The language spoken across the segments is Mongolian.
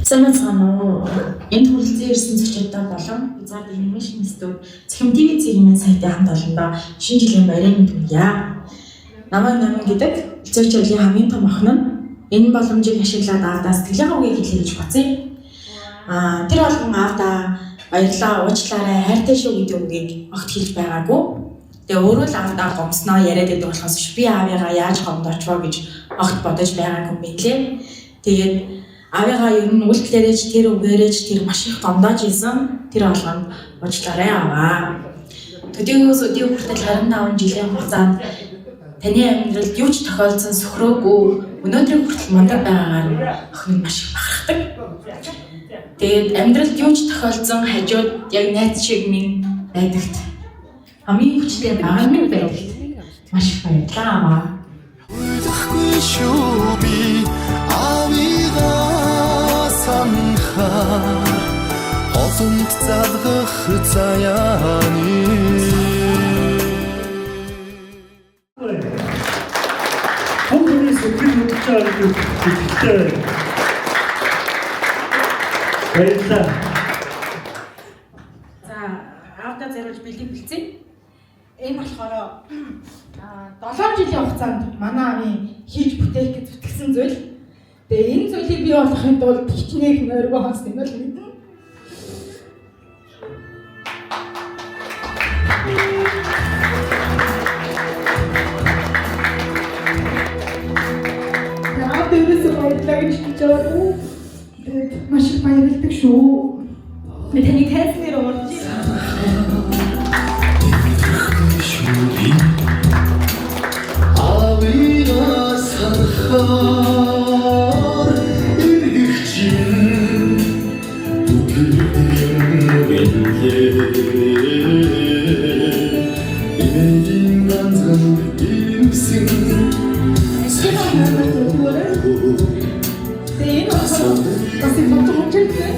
Сайн байцгаана уу? Энд хүрэлцэн ирсэн зочидтой болон Wizard Animation Studio Цахим ТV цэгийн сайтын хамт олондоо шинэ жилийн баярын мэнд хүргье. Намайг Номин гэдэг Элцэг чиглэлийн хамгийн том охин нь энэ боломжийг ашиглаад аавдаа сэтгэлийнхаа үгийг хэлье гэж бодсон. Тэр болгон аавдаа баярлалаа, уучлаарай, хайртай шүү гэдэг үгийг огт хэлж байгаагүй. Тэгээ өөрөө л аавдаа гомсноо яриад байдаг болохоос биш би аавыгаа яаж гомдооч вэ гэж огт бодож байгаагүй юм билээ. Тэгээд аавыгаа ер нь үйлдэлээрээ ч тэр үгээрээ ч тэр маш их гомдоож исэн. Тэр болгонд уучлаарай аваа. Төдийгөөс өдий хүртэл 25 жилийн хугацаанд таны амьдралд юу ч тохиолдсон сөхрөөгүй өнөөдрийн хүртэл мундаг байгаагаар нь охин нь маш их бахархдаг. Тэгээд амьдралд юу ч тохиолдсон хажууд яг найз шиг минь байдагт хамгийн хүчтэй баган минь байдагт маш их баярлалаа аваа. Уйлахгүй шүү би аавыгаа санахаар голомт залгах заяаны. Бүх хүний сэтгэл хөдлөж байгаа гэдэг итгэлтэй байна. Баярлалаа. За, аавдаа зориулж бэлэг бэлцээ. Энэ болохоор 7 жилийн хугацаанд манай аавын хийж бүтээх гэж зүтгэсэн зүйл. Тэгээ энэ зүйлийг бий болгохын тулд хичнээн их нойргоо хонсон юм л мэднэ. Аав дээрээс баярлалаа гэж хэлж байгаагүй. Тэгээд маш их баярлалдаг шүү. Би таныг тайзнаар урьж байна. Шүү би аавыгаа санахаар эргэх чинь бүтгэдэг юм билээ. Инээдийн ганцхан ирсэн. Тэгээ энэ болохоор бас их бодох хэмжээтэй.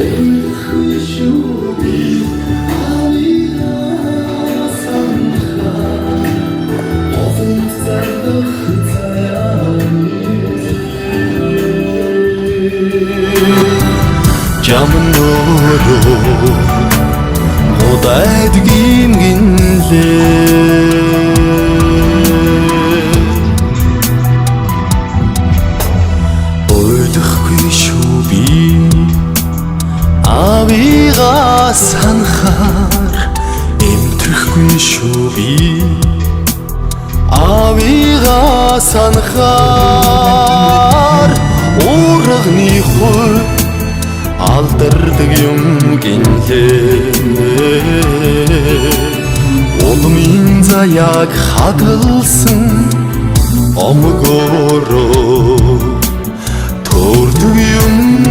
Уйлахгүй шүү би аавыгаа санахаар голомт залгах заяаны. Жам нөрөө муудайд гимгинлээ. Уйлахгүй шүү би аавыгаа санахаар эмтрэхгүй шүү би аавыгаа санахаар уурганы хөл алдардаг юм гинлээ. Улмын заяаг хадгалсан омгоороо төрдөг юм.